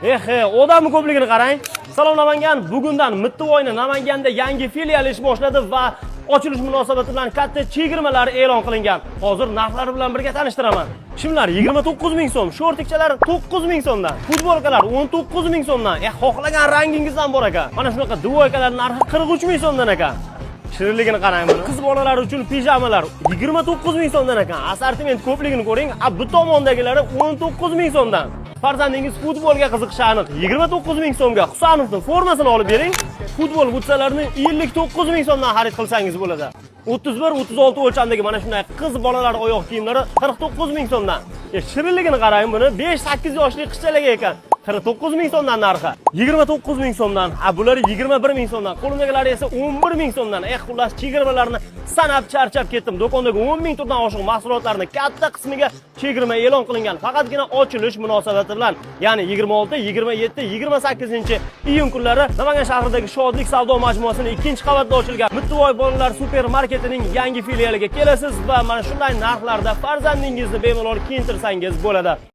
Eh, odamni ko'pligini qarang. Salom, Namangan. Bugundan Mittivoyni Namanganda yangi filial ish boshladi va ochilish munosabati bilan katta chegirmalar e'lon qilingan. Hozir narxlar bilan birga tanishtiraman. Shimlar 29 ming so'm, shortikchalar 9 ming so'mdan, futbolkalar 19 ming so'mdan. Xohlagan rangingizdan bor ekan. Mana shunaqa двойка lar narxi 43 ming so'mdan ekan. Shirinligini qarang buni. Qiz bolalar uchun pijamalar 29 ming so'mdan ekan. Assortiment ko'pligini ko'ring. A bu tomondagilari 19 ming so'mdan. Farzandingiz futbolga qiziqishi aniq. 29 ming so'mga Husanovning formasini olib bering. Futbol butsalarini 59 ming so'mdan xarid qilsangiz bo'ladi. 31 36 o'lchamdagi mana shunday qiz bolalar oyoq kiyimlari 49 ming so'mdan. Shirinligini qarang buni, 5-8 yoshli qizchalarga ekan. 49 ming so'mdan narxi. 29 ming so'mdan. A bular 21 ming so'mdan. Qo'limdagilari esa 11 ming so'mdan. Xullas, chegirmalarni sanab charchab ketdim. Do'kondagi 10 ming turdan oshiq mahsulotlarni katta qismiga chegirma e'lon qilingan. Faqatgina ochilish munosabati bilan, ya'ni 26, 27, 28 iyun kunlari Namangan shahridagi Shodlik savdo majmuasining ikkinchi qavatida ochilgan Mittivoy bolalar supermarketining yangi filialiga kelasiz va mana shunday narxlarda farzandingizni bemalol kiyintirsangiz bo'ladi.